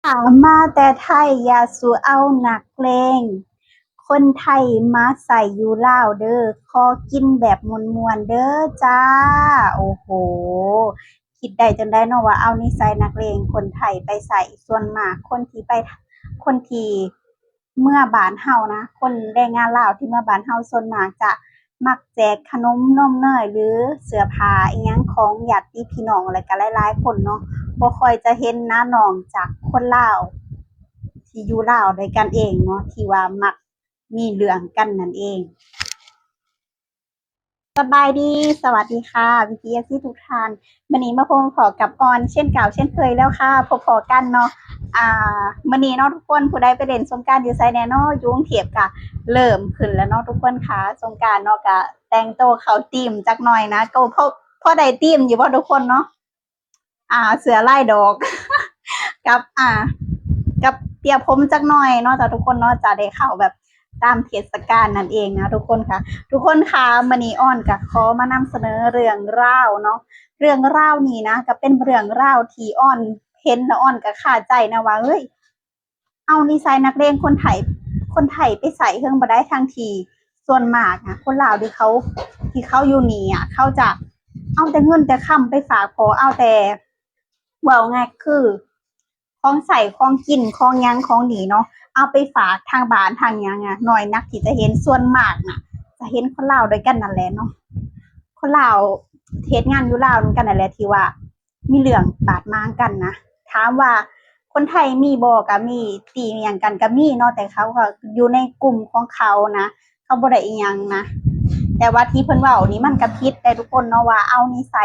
ຂ້າມາແຕ່ໄທ ຢ່າສູ່ເອົານັກເລງຄົນໄທມາໃສ່ຢູ່ລາວເດີ້ ຂໍກິນແບບມ່ວນໆເດີ້ຈ້າ. ໂອ້ໂຫ ຄິດໄດ້ຈັ່ງໃດເນາະວ່າເອົານິໄສນັກເລງຄົນໄທໄປໃສ່. ສ່ວນມາກຄົນທີ່ໄປ ຄົນທີ່ເມືອບ້ານເຮົານະ ຄົນແຮງງານລາວທີ່ເມືອບ້ານເຮົາ ສ່ວນມາກຈະ ມັກແຈກຂະໜົມນົມເນີຍ ຫຼື ເສື້ອຜ້າອີ່ຫຍັງຂອງຍາດຕິພີ່ນ້ອງ ແລະກະຫຼາຍໆຄົນເນາະ. ບໍ່ຄ່ອຍຈະເຫັນນະ ນອກຈາກຄົນລາວທີ່ຢູ່ລາວດ້ວຍກັນເອງເນາະ ທີ່ວ່າມັກມີເລື່ອງກັນນັ້ນເອງ. ສະບາຍດີ ສະຫວັດດີຄ່ະ ພີ່ໆເອັຟຊີທຸກທ່ານ. ມື້ນີ້ມາພົບພໍ້ກັບອອນເຊັ່ນເກົ່າເຊັ່ນເຄີຍແລ້ວຄ່ະ ພົບພໍ້ກັນເນາະ. ອ່າ ມື້ນີ້ເນາະທຸກຄົນ ຜູ້ໃດໄປຫຼິ້ນສົງການຢູ່ໃສແດ່ເນາະ? ຢູ່ກຸງເທບກະເລີ່ມຂຶ້ນແລ້ວເນາະທຸກຄົນຄ່ະ. ສົງການເນາະ ກະແຕ່ງໂຕເຂົ້າທີມຈັກໜ່ອຍນະ ກໍພໍ ພໍໄດ້ທີມຢູ່ບໍ່ທຸກຄົນເນາະ? ອ່າ ເສື້ອລາຍດອກ ກັບ ອ່າ ກັບເປີຍຜົມຈັກໜ່ອຍເນາະ ເຈົ້າ ທຸກຄົນເນາະ ຈະໄດ້ເຂົ້າແບບຕາມເທດສະການນັ້ນເອງນະທຸກຄົນຄ່ະ. ທຸກຄົນຄ່ະ ມື້ນີ້ອອນກະຂໍມານຳສະເໜີເລື່ອງລາວເນາະ. ເລື່ອງລາວນີ້ນະ ກະເປັນເລື່ອງລາວທີ່ອອນເຫັນແລ້ວອອນກະຄາໃຈນະວ່າ ເອີຍ ເອົານິໄສນັກເລງຄົນໄທ ຄົນໄທໄປໃສ່ເຖິງບໍ່ໄດ້ ທັງທີ່ສ່ວນມາກນະ ຄົນລາວທີ່ເຂົາ ທີ່ເຂົາຢູ່ນີ້ອະ ເຂົາຈະເອົາແຕ່ເງິນແຕ່ຄຳໄປຝາກພໍ່ ເອົາແຕ່ ເວົ້າງ່າຍຄື ຂອງໃຊ້ຂອງກິນຂອງຫຍັງຂອງນີ້ເນາະ ເອົາໄປຝາກທາງບ້ານທາງຫຍັງອະ ໜ້ອຍນັກທີ່ຈະເຫັນ. ສ່ວນມາກນະ ຈະເຫັນຄົນລາວດ້ວຍກັນນັ້ນແຫຼະເນາະ ຄົນລາວເຮັດງານຢູ່ລາວນຳກັນນັ້ນແຫຼະ ທີ່ວ່າມີເລື່ອງບາດໝາງກັນນະ. ຖາມວ່າຄົນໄທມີບໍ່? ກະມີ ຕີຫຍັງກັນກະມີເນາະ ແຕ່ເຂົາກໍຢູ່ໃນກຸ່ມຂອງເຂົານະ ເຂົາບໍ່ໄດ້ອີ່ຫຍັງນະ. ແຕ່ວ່າທີ່ເພິ່ນເວົ້ານີ້ມັນກະຜິດເດ້ທຸກຄົນເນາະ ວ່າເອົານິໄສ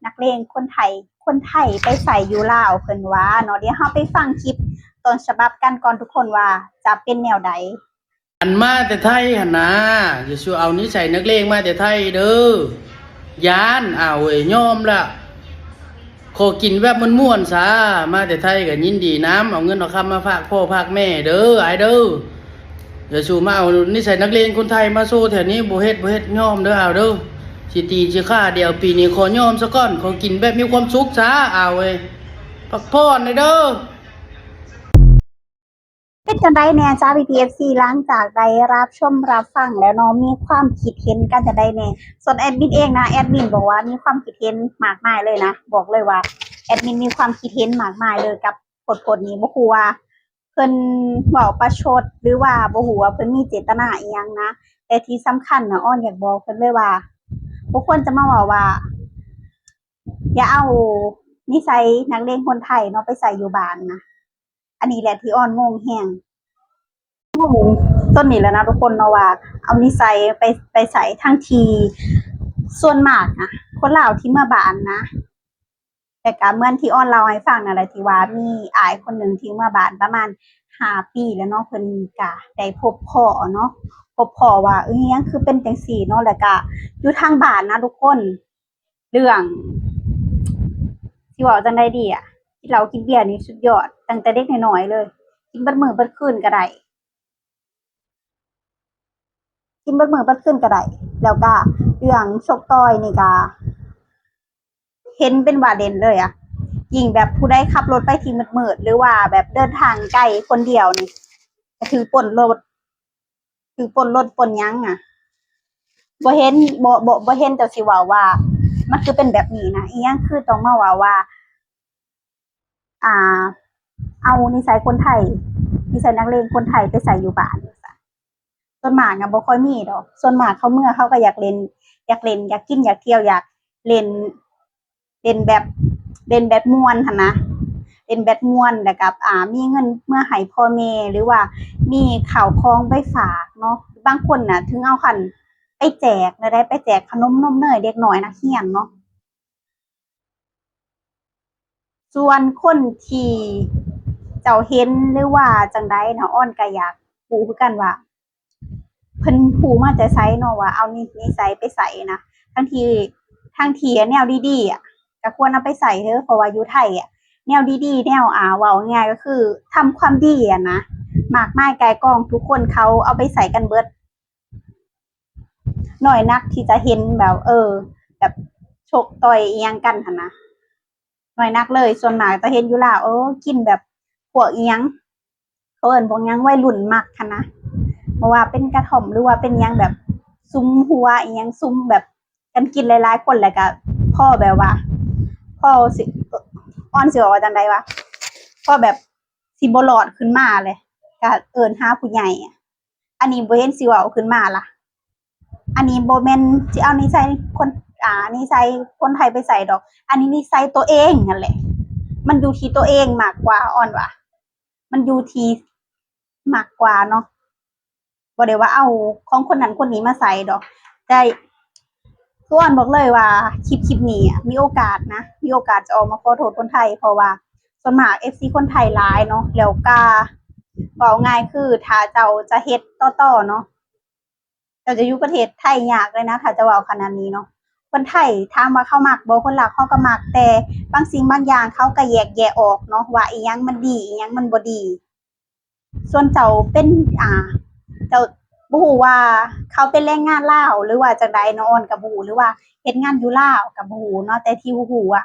ນັກເລງຄົນໄທ ຄົນໄທໄປໃສ່ຢູ່ລາວ ເພິ່ນວ່າເນາະ. ດຽວເຮົາໄປຟັງຄລິບຕົ້ນສະບັບກັນກ່ອນທຸກຄົນວ່າຈະເປັນແນວໃດ. ອັນມາແຕ່ໄທຫັ້ນນາ ຢ່າສູ່ເອົານິໄສນັກເລງມາແຕ່ໄທເດີ້ ຢ້ານ. ອ້າວເອີຍ ຍອມລະ ຂໍກິນແບບມ່ວນໆຊະ ມາແຕ່ໄທກະຍິນດີນຳ ເອົາເງິນເອົາຄຳມາຝາກພໍ່ຝາກແມ່ເດີ້ ອ້າຍເດີ້. ຢ່າສູ່ມາເອົານິໄສນັກເລງຄົນໄທມາໂຊແຖວນີ້ ບໍ່ເຮັດ ບໍ່ເຮັດ ຍອມເດີ້ ອ້າວເດີ້. ຊິຕີຊິຂ້າ ດຽວປີນີ້ຂໍຍອມສາກ່ອນ ຂໍກິນແບບມີຄວາມສຸກຊະ ອ້າວເອີຍ ພັກຜ່ອນແດ່ເດີ້. ເປັນຈັ່ງໃດແດ່ຈ້າ ພີ່ໆເອັຟຊີ ຫຼັງຈາກໄດ້ຮັບຊົມຮັບຟັງແລ້ວເນາະ ມີຄວາມຄິດເຫັນກັນຈັ່ງໃດແດ່? ສ່ວນແອດມິນເອງນະ ແອດມິນບອກວ່າມີຄວາມຄິດເຫັນມາກມາຍເລີຍນະ ບອກເລີຍວ່າແອດມິນມີຄວາມຄິດເຫັນມາກມາຍເລີຍກັບໂພສໆນີ້. ບໍ່ຮູ້ວ່າເພິ່ນເວົ້າປະຊົດ ຫຼືວ່າບໍ່ຮູ້ວ່າເພິ່ນມີເຈດຕະນາອີ່ຫຍັງນະ ແຕ່ທີ່ສຳຄັນນະ ອອນຢາກບອກເພິ່ນເລີຍວ່າ ບໍ່ຄວນຈະມາເວົ້າວ່າ ຢ່າເອົານິໄສນັກເລງຄົນໄທເນາະ ໄປໃສ່ຢູ່ບ້ານນະ. ອັນນີ້ແຫຼະທີ່ອອນງົງແຮງ ງົງຕົ້ນນີ້ແຫຼະນະທຸກຄົນເນາະ ວ່າເອົານິໄສໄປ ໄປໃສ່ ທັງທີ່ສ່ວນມາກນະ ຄົນລາວທີ່ເມືອບ້ານນະ ແລ້ວກະເໝືອນທີ່ອອນເລົ່າໃຫ້ຟັງນັ້ນແຫຼະ ທີ່ວ່າມີອ້າຍຄົນໜຶ່ງທີ່ເມືອບ້ານປະມານຫ້າປີແລ້ວເນາະ ເພິ່ນກະໄດ້ພົບພໍ້ເນາະ ພົບພໍ້ວ່າ ເອີ ຫຍັງຄືເປັນຈັ່ງຊີ້ເນາະ ແລ້ວກະຢູ່ທາງບ້ານນະທຸກຄົນ ເລື່ອງ ຊິເວົ້າຈັ່ງໃດດີອະ ກິນເຫຼົ້າກິນເບຍນີ້ສຸດຍອດ ຕັ້ງແຕ່ເດັກນ້ອຍໆເລີຍ ກິນເບິດມື້ເບິດຄືນກະໄດ້ ກິນເບິດມື້ເບິດຄືນກະໄດ້. ແລ້ວກະເລື່ອງຊົກຕ່ອຍນີ້ກະເຫັນເປັນວ່າເດັ່ນເລີຍອະ ຍິ່ງແບບຜູ້ໃດຂັບລົດໄປທີ່ມືດໆ ຫຼືວ່າແບບເດີນທາງໄກຄົນດຽວນີ້ ກະຖືກປຸ້ນລົດ ຖືກປຸ້ນລົດປຸ້ນຫຍັງອະ ບໍ່ເຫັນ ບໍ່ ບໍ່ ບໍ່ເຫັນເຈົ້າຊິເວົ້າວ່າ ມັນຄືເປັນແບບນີ້ນະ ອີ່ຫຍັງຄືຕ້ອງມາເວົ້າວ່າ ອ່າ ເອົານິໄສຄົນໄທ ນິໄສນັກເລງຄົນໄທໄປໃສ່ຢູ່ບ້ານວ່າຊັ້ນ. ສ່ວນມາກນະບໍ່ຄ່ອຍມີດອກ ສ່ວນມາກເຂົາເມືອເຂົາກໍຢາກຫຼິ້ນ ຢາກຫຼິ້ນ ຢາກກິນ ຢາກທ່ຽວ ຢາກ ເລ່ນ ເລ່ນແບບ ເລ່ນແບບມ່ວນຫັ້ນນະ ເລ່ນແບບມ່ວນ ແລ້ວກໍ ອ່າ ມີເງິນເມືອໃຫ້ພໍ່ແມ່ ຫຼືວ່າມີເຂົ້າຂອງໄປຝາກເນາະ. ບາງຄົນນະ ເຖິງເອົາ ຄັນໄປແຈກນະໄດ໋ ໄປແຈກຂະໜົມນົມເນີຍເດັກນ້ອຍນັກຮຽນເນາະ. ສ່ວນຄົນທີ່ເຈົ້າເຫັນ ຫຼືວ່າຈັ່ງໃດນະ ອອນກໍຢາກຮູ້ຄືກັນວ່າ ເພິ່ນຮູ້ມາແຕ່ໃສເນາະ ວ່າເອົານິ ນິໄສໄປໃສ່ນະ ທັງທີ່ ທັງທີ່ແນວດີໆອະ ກໍຄວນເອົາໄປໃສ່ເດີ້ ເພາະວ່າຢູ່ໄທອະ ແນວດີໆ ແນວ ອ່າ ເວົ້າງ່າຍໆກໍຄືທຳຄວາມດີຫັ້ນນະ ມາກມາຍກ່າຍກອງ ທຸກຄົນເຂົາເອົາໄປໃສ່ກັນເບິດ. ໜ້ອຍນັກທີ່ຈະເຫັນແບບ ເອີ ແບບຊົກຕ່ອຍອີ່ຫຍັງກັນຫັ້ນນະ ໜ້ອຍນັກເລີຍ. ສ່ວນມາກຈະເຫັນຢູ່ລາວ ເອີ ກິນແບບ ພວກອີ່ຫຍັງ ເຂົາເອີ້ນພວກຫຍັງ ໄວລຸ້ນມັກຫັ້ນນະ ບໍ່ວ່າເປັນກະທ່ອມ ຫຼືວ່າເປັນຫຍັງ ແບບສຸມຫົວອີ່ຫຍັງ ສຸມແບບກັນກິນຫຼາຍໆຄົນ ແລ້ວກະພໍແບບວ່າ ພໍຊິ ອອນຊິເວົ້າວ່າຈັ່ງໃດວະ ພໍແບບຊິບໍ່ລອດຂຶ້ນມາເລີຍ ກະເອີ້ນຫາຜູ້ໃຫຍ່. ອັນນີ້ບໍ່ເຫັນຊິເວົ້າຂຶ້ນມາລະ ອັນນີ້ບໍ່ແມ່ນຊິເອົານິໄສຄົນ ອ່າ ນິໄສຄົນໄທໄປໃສ່ດອກ ອັນນີ້ນິໄສຕົວເອງຫັ້ນແຫຼະ ມັນຢູ່ທີ່ຕົວເອງມາກກວ່າ ອອນວ່າ ມັນຢູ່ທີ່ມາກກວ່າເນາະ ບໍ່ໄດ້ວ່າເອົາຂອງຄົນນັ້ນຄົນນີ້ມາໃສ່ດອກ ແຕ່ຄືອອນບອກເລີຍວ່າຄລິບ ຄລິບນີ້ອະ ມີໂອກາດນະ ມີໂອກາດຈະອອກມາຂໍໂທດຄົນໄທ ເພາະວ່າສ່ວນມາກເອັຟຊີຄົນໄທຫຼາຍເນາະ ແລ້ວກະເວົ້າງ່າຍຄືຖ້າເຈົ້າຈະເຮັດຕໍ່ໆເນາະ ເຈົ້າຈະຢູ່ປະເທດໄທຍາກເລີຍນະ ຖ້າຈະເວົ້າຂະໜາດນີ້ເນາະ. ຄົນໄທຖາມວ່າເຂົາມັກບໍ່? ຄົນລາວເຂົາກໍມັກ ແຕ່ບາງສິ່ງບາງຢ່າງເຂົາກໍແຍກແຍະອອກເນາະ ວ່າອີ່ຫຍັງມັນດີ ອີ່ຫຍັງມັນບໍ່ດີ. ສ່ວນເຈົ້າເປັນ ອ່າ ເຈົ້າບໍ່ຮູ້ວ່າເຂົາເປັນແຮງງານລາວ ຫຼືວ່າຈັ່ງໃດເນາະ ອອນກໍບໍ່ຮູ້ ຫຼືວ່າເຮັດງານຢູ່ລາວກໍບໍ່ຮູ້ເນາະ ແຕ່ທີ່ຮູ້ໆອະ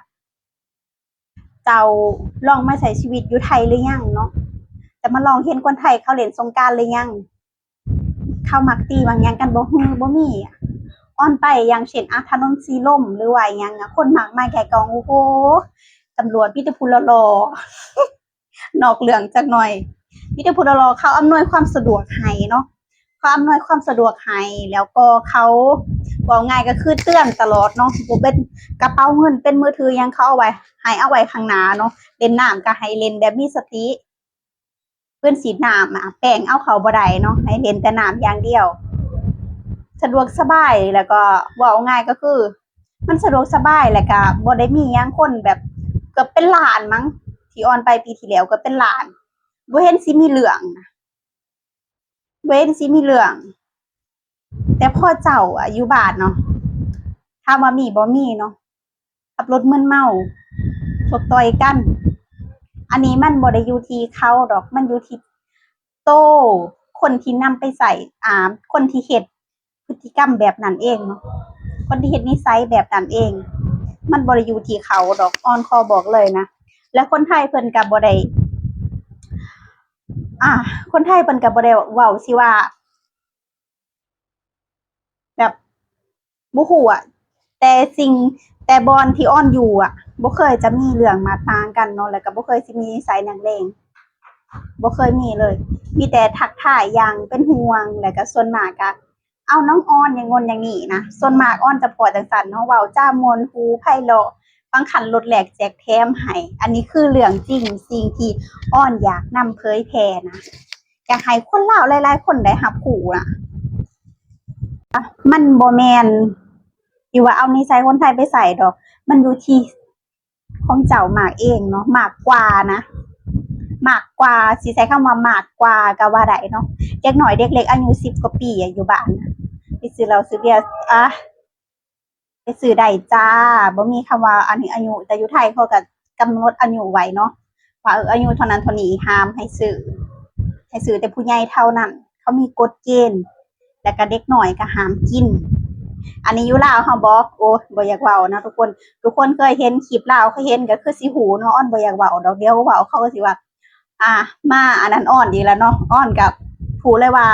ເຈົ້າລອງມາໃຊ້ຊີວິດຢູ່ໄທຫຼືຍັງເນາະ? ເຈົ້າມາລອງເຫັນຄົນໄທເຂົາຫຼິ້ນສົງການຫຼືຍັງ? ເຂົາມັກຕີມັກຫຍັງກັນບໍ່? ບໍ່ມີ. ອອນໄປຢ່າງເຊັ່ນ ອາ ຖະໜົນສີລົມ ຫຼືວ່າອີ່ຫຍັງ ຄົນມັກມາແກ່ກ່ອງ ໂອ້ໂຫ ຕຳຫຼວດມີແຕ່ຜູ້ຫຼໍ່ໆ ນອກເລື່ອງຈັກໜ່ອຍ ມີແຕ່ຜູ້ຫຼໍ່ໆ ເຂົາອຳນວຍຄວາມສະດວກໃຫ້ເນາະ. ເຂົາອຳນວຍຄວາມສະດວກໃຫ້ ແລ້ວກໍເຂົາ ເວົ້າງ່າຍກໍຄືເຕືອນຕະຫຼອດເນາະ ບໍ່ເປັນກະເປົາເງິນ ເປັນມືຖືຫຍັງ ເຂົາເອົາໄວ້ ໃຫ້ເອົາໄວ້ຂ້າງໜ້າເນາະ. ຫຼິ້ນນ້ຳກໍໃຫ້ຫຼິ້ນແບບມີສະຕິ ເປັນສີດນ້ຳອະ ແປ້ງເອົາເຂົ້າບໍ່ໄດ້ເນາະ ໃຫ້ຫຼິ້ນແຕ່ນ້ຳຢ່າງດຽວ ສະດວກສະບາຍ ແລ້ວກໍເວົ້າງ່າຍກໍຄື ມັນສະດວກສະບາຍ ແລ້ວກະບໍ່ໄດ້ມີຫຍັງ ຄົນແບບເກືອບເປັນລ້ານມັງ ທີ່ອອນໄປປີທີ່ແລ້ວເກືອບເປັນລ້ານ ບໍ່ເຫັນຊິມີເລື່ອງນະ ບໍ່ເຫັນຊິມີເລື່ອງ. ແຕ່ພໍເຈົ້າອະຢູ່ບ້ານເນາະ ຖາມວ່າມີບໍ່? ມີເນາະ ຂັບລົດມຶນເມົາ ຊົກຕ່ອຍກັນ ອັນນີ້ມັນບໍ່ໄດ້ຢູ່ທີ່ເຂົາດອກ ມັນຢູ່ທີ່ໂຕຄົນທີ່ນຳໄປໃຊ້ ອ່າ ຄົນທີ່ເຮັດ ພຶດຕິກຳແບບນັ້ນເອງເນາະ ຄົນທີ່ເຮັດນິໄສແບບນັ້ນເອງ ມັນບໍ່ໄດ້ຢູ່ທີ່ເຂົາດອກ ອອນຂໍບອກເລີຍນະ. ແລະຄົນໄທເພິ່ນກະບໍ່ໄດ້ ອ່າ ຄົນໄທເພິ່ນກະບໍ່ໄດ້ເວົ້າຊິວ່າ ແບບ ບໍ່ຮູ້ອະ ແຕ່ສິ່ງ ແຕ່ບ່ອນທີ່ອອນຢູ່ອະ ບໍ່ເຄີຍຈະມີເລື່ອງບາດໝາງກັນເນາະ ແລ້ວກໍບໍ່ເຄີຍຊິມີນິໄສນັກເລງ ບໍ່ເຄີຍມີເລີຍ ມີແຕ່ທັກທາຍຢ່າງເປັນຫ່ວງ ແລ້ວກໍສ່ວນມາກກໍ ເອົາ ນ້ອງອອນ ຢ່າງໂນ້ນຢ່າງນີ້ນະ. ສ່ວນມາກອອນຈະພໍ້ຈັ່ງຊັ້ນເນາະ ເວົ້າຈາມ່ວນຫູໄພເລາະ ບາງຄັ້ງລົດແລກແຈກແຖມໃຫ້. ອັນນີ້ຄືເລື່ອງຈິງ ສິ່ງທີ່ອອນຢາກນຳເຜີຍແຜ່ນະ ຢາກໃຫ້ຄົນລາວຫຼາຍໆຄົນໄດ້ຮັບຮູ້ນະ. ມັນບໍ່ແມ່ນທີ່ວ່າເອົານິໄສຄົນໄທໄປໃສ່ດອກ ມັນຢູ່ທີ່ ຂອງເຈົ້າມັກເອງເນາະ ມັກກວ່ານະ ມັກກວ່າ ຊິໃຊ້ຄຳວ່າມັກກວ່າກໍວ່າໄດ້ເນາະ. ເດັກນ້ອຍເດັກເລັກອາຍຸສິບກວ່າປີອະ ຢູ່ບ້ານນະ ໄປຊື້ເຫຼົ້າຊື້ເບຍ ອາ ໄປຊື້ໄດ້ຈ້າ ບໍ່ມີຄຳວ່າອັນນີ້ອາຍຸ ແຕ່ຢູ່ໄທເຂົາກໍກຳນົດອາຍຸໄວ້ເນາະ ວ່າ ເອີ ອາຍຸເທົ່ານັ້ນເທົ່ານີ້ຫ້າມໃຫ້ຊື້ ໃຫ້ຊື້ແຕ່ຜູ້ໃຫຍ່ເທົ່ານັ້ນ ເຂົາມີກົດເກນ ແລ້ວກະເດັກນ້ອຍກະຫ້າມກິນ. ອັນນີ້ຢູ່ລາວເຮົາບໍ? ໂອ້ຍ ບໍ່ຢາກເວົ້ານະທຸກຄົນ ທຸກຄົນເຄີຍເຫັນຄລິບລາວ ເຄີຍເຫັນກະຄືຊິຮູ້ເນາະ. ອອນບໍ່ຢາກເວົ້າດອກ ດຽວເວົ້າເຂົາກະຊິວ່າ ອ່າ ມາອັນນັ້ນອອນອີກແລ້ວເນາະ. ອອນກະຮູ້ເລີຍວ່າ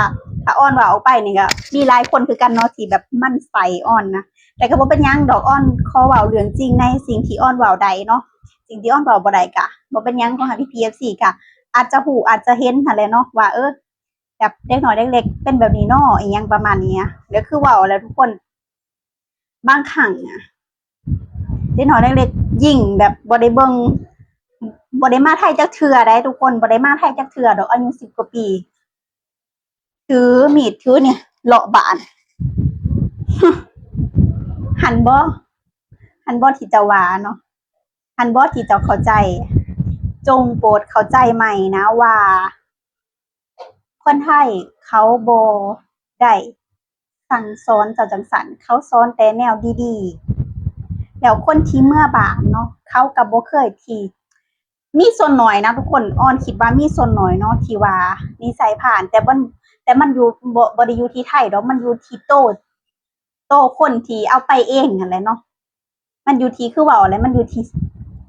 ຖ້າອອນເວົ້າອອກໄປນີ້ກະມີຫຼາຍຄົນຄືກັນເນາະ ທີ່ແບບໝັ່ນໃສ່ອອນນະ ແຕ່ກະບໍ່ເປັນຫຍັງດອກ. ອອນຂໍເວົ້າເລື່ອງຈິງໃນສິ່ງທີ່ອອນເວົ້າໄດ້ເນາະ ສິ່ງທີ່ອອນເວົ້າບໍ່ໄດ້ກະບໍ່ເປັນຫຍັງ ຂໍໃຫ້ພີ່ໆ ເອັຟຊີ ກະອາດຈະຮູ້ອາດຈະເຫັນຫັ້ນແຫຼະເນາະ ວ່າ ເອີ ແບບເດັກນ້ອຍເດັກເລັກເປັນແບບນີ້ເນາະ ອີ່ຫຍັງປະມານນີ້ນະ. ແລ້ວຄືເວົ້າແລ້ວທຸກຄົນ ບາງຄັ້ງນະ ເດັກນ້ອຍເດັກເລັກຍິ່ງແບບບໍ່ໄດ້ເບິ່ງ ບໍ່ໄດ້ມາໄທຈັກເທື່ອໃດ໋ທຸກຄົນ ບໍ່ໄດ້ມາໄທຈັກເທື່ອດອກ ອາຍຸສິບກວ່າປີ ຖືມີດຖືນີ້ເລາະບ້ານ ຫັ້ນບໍ? ຫັ້ນບໍທີ່ເຈົ້າວ່າເນາະ? ຫັ້ນບໍທີ່ເຈົ້າເຂົ້າໃຈ? ຈົ່ງໂປດເຂົ້າໃຈໃໝ່ນະວ່າ ຄົນໄທເຂົາບໍ່ໄດ້ສັ່ງສອນເຈົ້າຈັ່ງຊັ້ນ ເຂົາສອນແຕ່ແນວດີໆ ແລ້ວຄົນທີ່ເມືອບ້ານເນາະ ເຂົາກໍບໍ່ເຄີຍທີ່ ມີສ່ວນໜ້ອຍນະທຸກຄົນ ອອນຄິດວ່າມີສ່ວນໜ້ອຍເນາະ ທີ່ວ່ານິໄສຜ່ານ ແຕ່ມັນ ແຕ່ມັນຢູ່ ບໍ່ ບໍ່ໄດ້ຢູ່ທີ່ໄທດອກ ມັນຢູ່ທີ່ໂຕ ໂຕຄົນທີ່ເອົາໄປເອງຫັ້ນແຫຼະເນາະ ມັນຢູ່ທີ່ ຄືເວົ້າແຫຼະ ມັນຢູ່ທີ່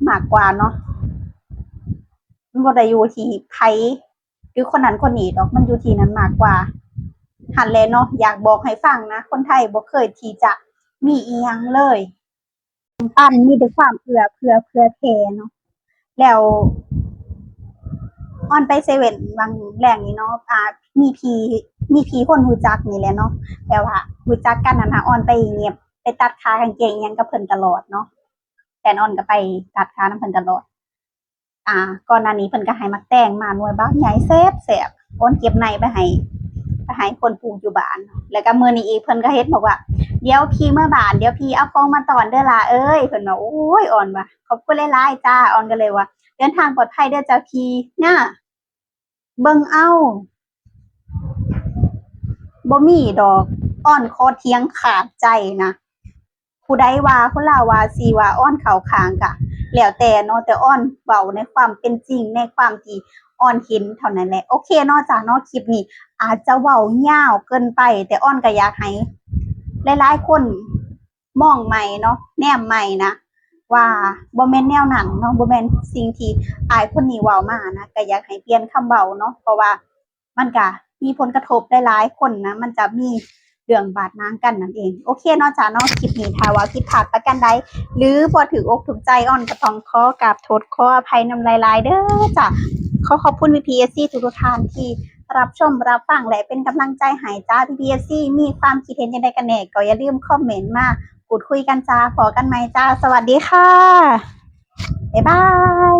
ມາກກວ່າເນາະ. ມັນບໍ່ໄດ້ຢູ່ທີ່ໃຜ ຫຼືຄົນນັ້ນຄົນນີ້ດອກ ມັນຢູ່ທີ່ນັ້ນມາກກວ່າ. ຫັ້ນແຫຼະເນາະ ຢາກບອກໃຫ້ຟັງນະ ຄົນໄທບໍ່ເຄີຍທີ່ຈະມີອີ່ຫຍັງເລີຍ ປັນມີແຕ່ຄວາມເອື້ອເຟື້ອເຜື່ອແຜ່ເນາະ. ແລ້ວອອນໄປເຊເວັ່ນຫວ່າງແລງນີ້ເນາະ ອ່າ ມີພີ່ ມີພີ່ຄົນຮູ້ຈັກນີ້ແຫຼະເນາະ ແຕ່ວ່າຮູ້ຈັກກັນຫັ້ນນະ ອອນໄປຫຍິບ ໄປຕັດຂາກາງເກງຫຍັງກັບເພິ່ນຕະຫຼອດເນາະ. ແຟນອອນກໍໄປຕັດຂານຳເພິ່ນຕະຫຼອດ. ອ່າ ກ່ອນໜ້ານີ້ເພິ່ນກໍໃຫ້ໝາກແຕງມາໜ່ວຍບັກໃຫຍ່ແຊບໆ ອອນເກັບໃນໄປໃຫ້ ໄປໃຫ້ຄົນປູກຢູ່ບ້ານ. ແລ້ວກໍມື້ນີ້ອີກເພິ່ນກໍເຮັດບອກວ່າ ດຽວພີ່ເມືອບ້ານ ດຽວພີ່ເອົາຂອງມາຕ້ອນເດີຫຼ້າເອີຍ ເພິ່ນວ່າ. ໂອ້ຍ ອອນວ່າ ຂອບຄຸນຫຼາຍໆຈ້າ. ອອນກໍເລີຍວ່າ ເດີນທາງປອດໄພເດີເຈົ້າພີ່ນະ. ເບິ່ງເອົາ ບໍ່ມີດອກ ອອນຂໍຖຽງຂາດໃຈນະ. ຜູ້ໃດວ່າ ຄົນລາວວ່າ ຊິວ່າອອນເຂົ້າຂ້າງກະແລ້ວແຕ່ເນາະ ແຕ່ອອນເວົ້າໃນຄວາມເປັນຈິງ ໃນຄວາມທີ່ອອນເຫັນເທົ່ານັ້ນແຫຼະ. ໂອເຄເນາະຈ້າເນາະ ຄລິບນີ້ອາດຈະເວົ້າຍາວເກີນໄປ ແຕ່ອອນກໍຢາກໃຫ້ຫຼາຍໆຄົນ ມອງໃໝ່ເນາະ ແນມໃໝ່ນະ ວ່າບໍ່ແມ່ນແນວນັ້ນເນາະ ບໍ່ແມ່ນສິ່ງທີ່ອ້າຍຄົນນີ້ເວົ້າມານະ. ກໍຢາກໃຫ້ປ່ຽນຄຳເວົ້າເນາະ ເພາະວ່າມັນກະມີຜົນກະທົບຫຼາຍໆຄົນນະ ມັນຈະມີເລື່ອງບາດໝາງກັນນັ້ນເອງ. ໂອເຄເນາະຈ້າເນາະ ຄລິບນີ້ຖ້າວ່າຜິດພາດປະການໃດ ຫຼືບໍ່ຖືກອົກຖືກໃຈ ອອນກໍຕ້ອງຂໍກາບໂທດຂໍອະໄພນຳຫຼາຍໆເດີຈ້າ. ຂໍຂອບຄຸນພີ່ໆເອັຟຊີທຸກໆທ່ານທີ່ ຮັບຊົມຮັບຟັງ ແລະ ເປັນກຳລັງໃຈໃຫ້ຈ້າ. ພີ່ໆເອັຟຊີ ມີຄວາມຄິດເຫັນຈັ່ງໃດກັນແດ່ ກໍຢ່າລືມຄອມເມັນມາພູດຄຸຍກັນຈ້າ. ພໍ້ກັນໃໝ່ຈ້າ. ສະຫວັດດີຄ່ະ. ບາຍບາຍ.